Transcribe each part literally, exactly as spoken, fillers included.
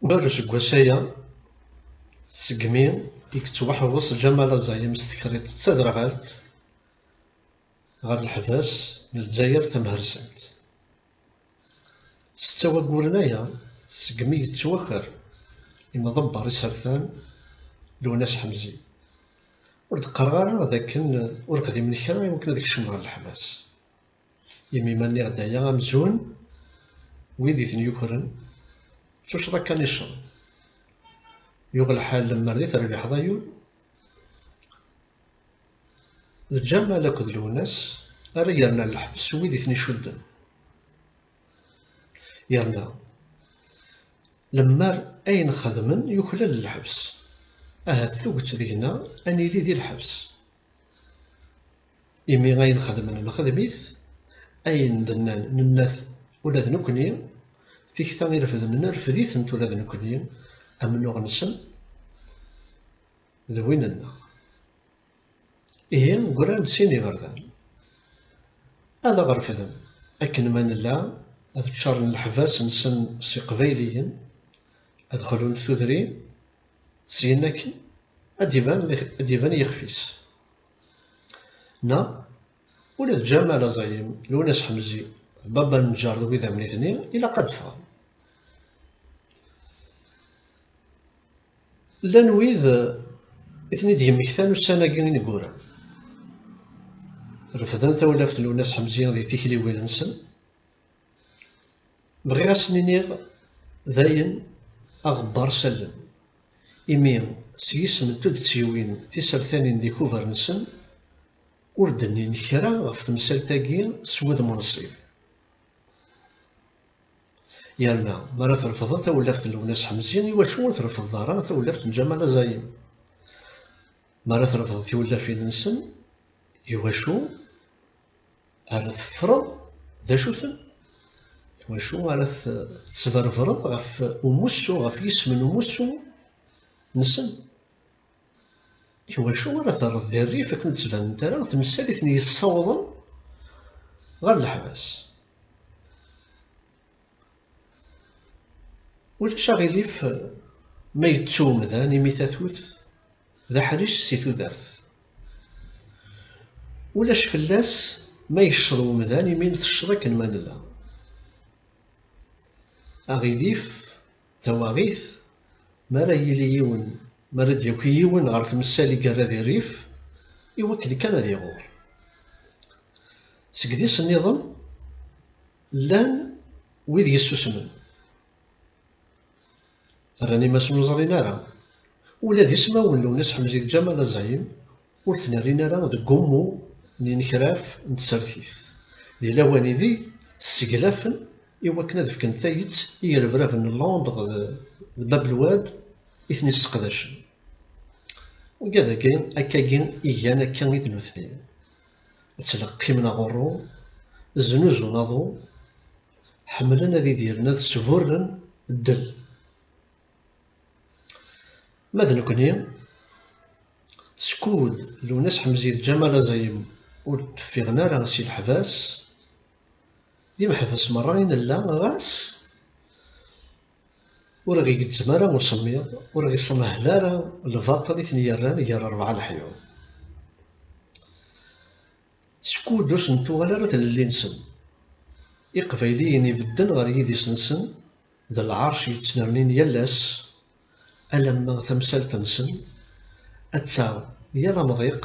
Ugar useggas aya, segmi i yettwaḥbes Ǧamal Aẓayem s tekriṭ d taderɣalt ɣer leḥbas n Lezzayer tamhersant. Setta wagguren aya segmi yettwaker imḍebber isertan Lwennas Ḥemzi. Ur d-qqareɣ ara d akken ur xdimen kra i wakken ad kecmen ɣer leḥbas. Imi ma nniɣ-d aya amzun, wid i ten-yukren d tuccḍa kan i ccḍen. Yuɣ lḥal lemmer d i terbiḥeḍ ay ul, d Ǧamal akked Lwennas ara yernan leḥbes wid i ten-icudden. Yerna lemmer ayen xedmen yuklal lḥebs, ahat tuget deg-neɣ ad nili di lḥebs. Imi ayen xedmen nexdem-it, ayen d-nnan nenna-t ula d nekkni, tikta irefden nerfed-itent ula d nekkni, amennuɣ-nsen d win-nneɣ. Ihi, ggran-d sin iberdan ad aɣ-refden akken ma nella, ad ččaren leḥbas-nsen s Iqbayliyen, ad xlunt tudrin, syin akken ad d-iban, ad d-iban yixef-is. Neɣ ula d Ǧamal Aẓayem, Lwennas Ḥemzi, Baba Nǧar d wid am nitni, ilaq ad ffɣen. Llan wid i ten-id-yemmektan ussan-agi ineggura. Refden tawlaft n Lwennas Ḥemzi di tikliwin-nsen. Bɣiɣ ad sen-iniɣ dayen aɣebbar s allen, imi s yisem n tuddsiwin tisertanin d ikubar-nsen, ur d-nnin kra ɣef temsalt-agi s wudem unṣib. Yerna, mi ara trefdeḍ tawlaft n Lwennas Ḥemzi, iwacu ur trefdeḍ ara tawlaft n Ǧamal Aẓayem? Mi ara trefdeḍ tiwlafin-nsen, iwacu ara teffreḍ d acu-ten? Iwacu ara t-, tesberbreḍ ɣef umussu, ɣef yisem n umussu-nsen? Iwacu ara terreḍ di rrif akken ur d-ttbanent ara temsal i ten-yessawḍen ɣer leḥbas? Ulac aɣilif ma yettu umdan imi tatut d aḥric si tudert. Ulac fell-as ma yecceḍ umdan imi tecceḍ akken ma nella. Aɣilif, tawaɣit, mi ara yili yiwen, mi ara d-yaki yiwen ɣer temsal i yerra di rrif, iwakken kan ad iɣur. Seg idis nniḍen, llan wid yessusmen. Rran imasen ur ẓrin ara. Ula d ismawen n Lwennas Ḥemzi d Ǧamal Aẓayem ur ten-rrin ara deg ummu n yinekraf n tsertit. Di lawan ideg sseglafen i wakken ad fken tayet i yirebraben n Londres d, d Bab Lwad i ten-isseqdacen. Ugad-agi, akkagi i gan akka i d nutni. Ttleqqimen aɣurru, znuzun aḍu, ḥemmlen ad idiren, ad sburren ddel. Ma d nekkni, skud Lwennas Ḥemzi d Ǧamal Aẓayem ur d-ffiɣen ara si leḥbas, d imeḥbas merra i nella, ɣas ur ɣ-igezzem ara usemmiḍ, ur ɣ-iṣnehel ara lbaṭel i ten-yerran gar rebɛa leḥyuḍ. Skud ur sen-tuɣal ara tlelli-nsen. Iqbayliyen ibedden ɣer yidis-nsen, d lɛerc yettnernin yal ass, alamma tamsalt-nsen ad taɣ yal amḍiq,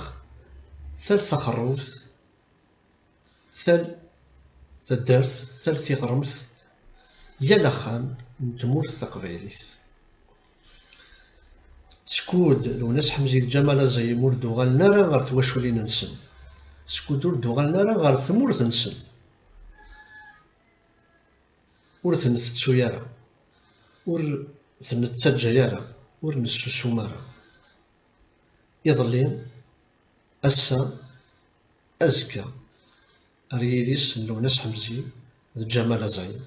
tal taxerrubt, tal taddart, tal tiɣremt, yal axxam n tmurt taqbaylit. Skud Lwennas Ḥemzi d Ǧamal Aẓayem ur d-uɣalen ara ɣer twaculin-nsen, skud ur d-uɣalen ara ɣer tmurt-nsen, ur ten-tettu ara, ur ten-nettaǧǧa ara, ur nessusum ara. Iḍelli, ass-a, azekka, ar yidis n Lwennas Ḥemzi d Ǧamal Aẓayem.